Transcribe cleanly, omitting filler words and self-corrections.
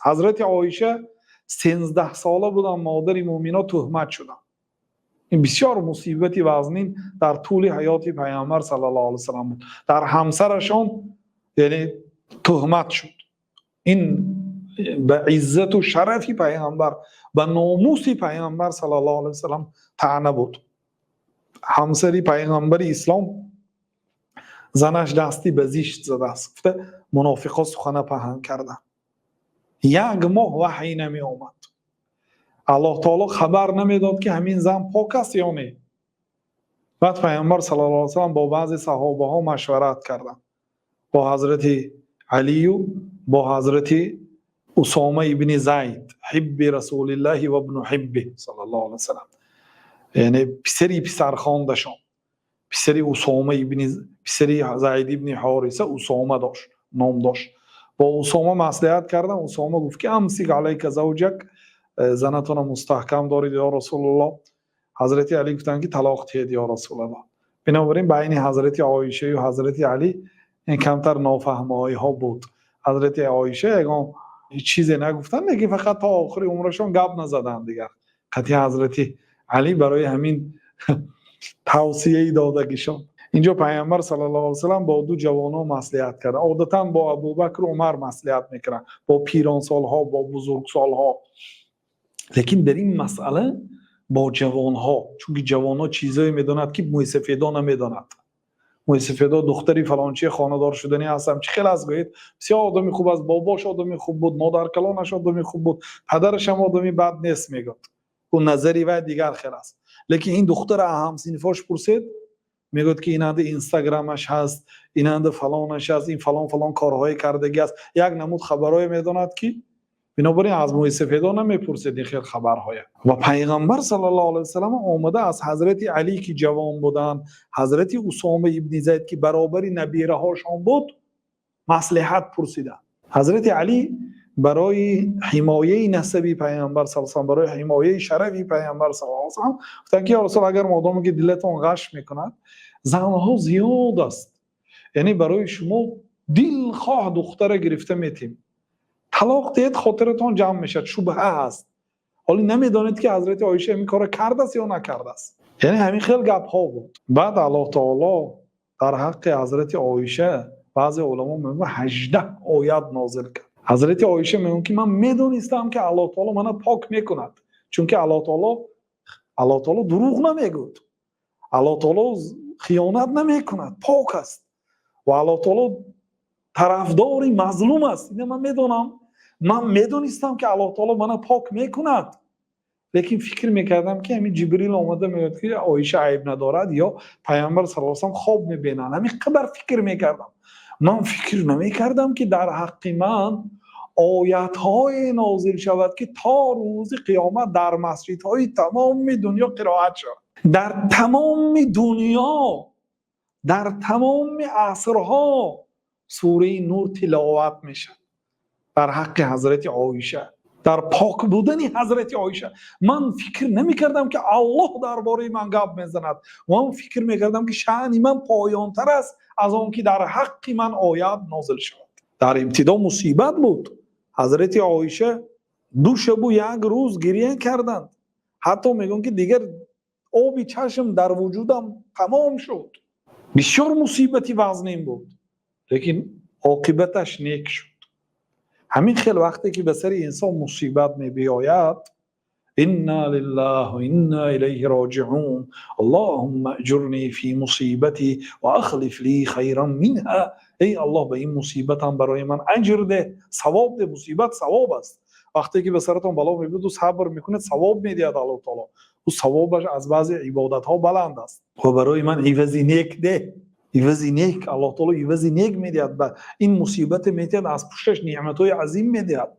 Ҳазрати Оиша 13 сола буданд, модари мӯъмино туҳмат шуданд. Ин бисёр мусибати вазнин дар тӯли ҳаёти Паёмбар саллаллоҳу алайҳи васаллам буд. Дар ҳамсарашон, яъне, туҳмат шуд. Ин ба иззату шарафи Паёмбар, ба номуси Паёмбар саллаллоҳу алайҳи васаллам таъна буд. Ҳамсари Паёмбари Ислом занаш дасти ба зишт задааст гуфта, мунофиқҳо сухана паҳн карданд. Як моҳ ваҳй намеомад, Аллоҳ таоло хабар намедод, ки ҳамин зан пок аст ё не. Баъд Паёмбар саллаллоҳу алайҳи васаллам бо баъзе саҳобаҳо машварат карданд, бо ҳазрати Алию бо ҳазрати Усома ибни Зайд, ҳибби Расулиллаҳи ва ибну ҳибби саллаллоҳу алайҳи васаллам, яъне писари писархондашон, писари Усома ибни, писари Зайд ибни Ҳориса Усома дошт, ном дошт. Бо Усома маслиҳат кардам. Усома гуфт, ки أمسك عليك زوجك, занатона мустаҳкам доред, ё Расулуллоҳ. Ҳазрати Алӣ гуфтанд, ки талоқ диҳед, ё Расулаллоҳ. Бинобар ин байни ҳазрати Оишаю ҳазрати Алӣ ин камтар нофаҳмоиҳо буд. Ҳазрати Оиша ягон чизе нагуфтанд, лекин фақат то охири умрашон гап назаданд дигар қатъи ҳазрати Алӣ барои ҳамин тавсияи додагишон. Инҷо Пайғамбар саллаллоҳу алайҳи васаллам бо ду ҷавонон маслиҳат кард. Одатан бо Абубакру Умар маслиҳат мекунанд, бо пиронсолҳо, бо бузургсолҳо, лекин дар ин масъала бо ҷавонҳо, чунки ҷавонҳо чизое медонад, ки мӯйсафедо намедонад. Мӯйсафедо духтари фалончие хонадор шуданӣ ҳастам, чӣ хел аст гӯед, бисёр одами хуб аст, бобош одами хуб буд, модаркалонаш одами хуб буд, падарашам одами бад нест, мегӯяд. Ӯ назари вай дигар хел аст. Лекин ин духтара ҳамсинфош пурсед, мегӯяд, ки инанда Инстаграмаш ҳаст, инанда фалонаш ҳаст, ин фалон фалон корҳое кардагӣ аст, як намуд хабарҳое медонад, ки бинобар ин аз мӯйсафедо намепурсед ин хел хабарҳоя. Ва Пайғамбар саллаллоҳу алайҳи васаллам омада аз ҳазрати Алӣ, ки ҷавон буданд, ҳазрати Усома ибни Зайд, ки баробари набираҳошон буд, маслиҳат пурсиданд. Ҳазрати Алӣ барои ҳимояи насаби Пайғамбар са салам, барои ҳимояи шарафи Пайғамбар са салам гуфтанд, ки ё Расул, агар модоме ки дилатон ғаш мекунад, занҳо зиёд аст, яъне барои шумо дилхоҳ духтара гирифта метем, талоқ диҳед, хотиратон ҷамъ мешавад. Шубҳа ҳаст, ҳоло намедонед, ки ҳазрати Оиша ҳамин корро кардааст ё накардааст. Яъне ҳамин хел гапҳо буд. Баъд Аллоҳ таоло дар ҳаққи ҳазрати Оиша, баъзе уламо мегӯянд, 18 оят нозил кард. Ҳазрати Оиша мегӯянд, ки ман медонистам, ки Аллоҳ таоло мана пок мекунад, чунки Аллоҳ таоло дурӯғ намегӯяд, Аллоҳ таоло хиёнат намекунад, пок аст ва Аллоҳ таоло тарафдори мазлум аст. Ина ман медонам, ман медонистам, ки Аллоҳ таоло мана пок мекунад, лекин фикр мекардам, ки ҳамин Ҷибрил омада мегӯяд, ки Оиша айб надорад, ё Пайғамбар сал салам хоб мебинанд. Ҳамин қадар фикр мекардам. Ман фикр намекардам, ки дар ҳаққи ман оятҳое нозил шавад, ки то рӯзи қиёмат дар масҷидҳои тамоми дунё қироат шавад, дар тамоми дунё, дар тамоми асрҳо сураи Нур тиловат мешавад дар ҳаққи ҳазрати Оиша, дар пок будани ҳазрати Оиша. Ман фикр намекардам, ки Аллоҳ дар бораи ман гап мезанад. Ман фикр мекардам, ки шаъни ман поёнтар аст аз он ки дар ҳаққи ман оят нозил шавад. Дар ибтидо мусибат буд. Ҳазрати Оиша 2 шабу як рӯз гиря карданд. Ҳатто мегӯям, ки дигар оби чашм дар вуҷудам тамом шуд. Бисёр мусибати вазнин буд, лекин оқибаташ нек шуд. Ҳамин хел вақте ки ба сари инсон мусибат мебиёяд, إنا لله وإنا إليه راجعون، اللهم أجرني في مصيبتي وأخلف لي خيرا منها. Эй Аллоҳ, ба ин мусибатам барои ман аҷр деҳ, савоб деҳ. Мусибат савоб аст. Вақте ки ба саратон бало мебиёду сабр мекунед, савоб медиҳад Аллоҳ таоло. Ӯ савобаш аз баъзе ибодатҳо баланд аст. Ва барои ман ивази нек деҳ. Ивази нек, Аллоҳ таоло ивази нек медиҳад. Ба ин мусибате медиҳад, аз пушташ неъматҳои азим медиҳад.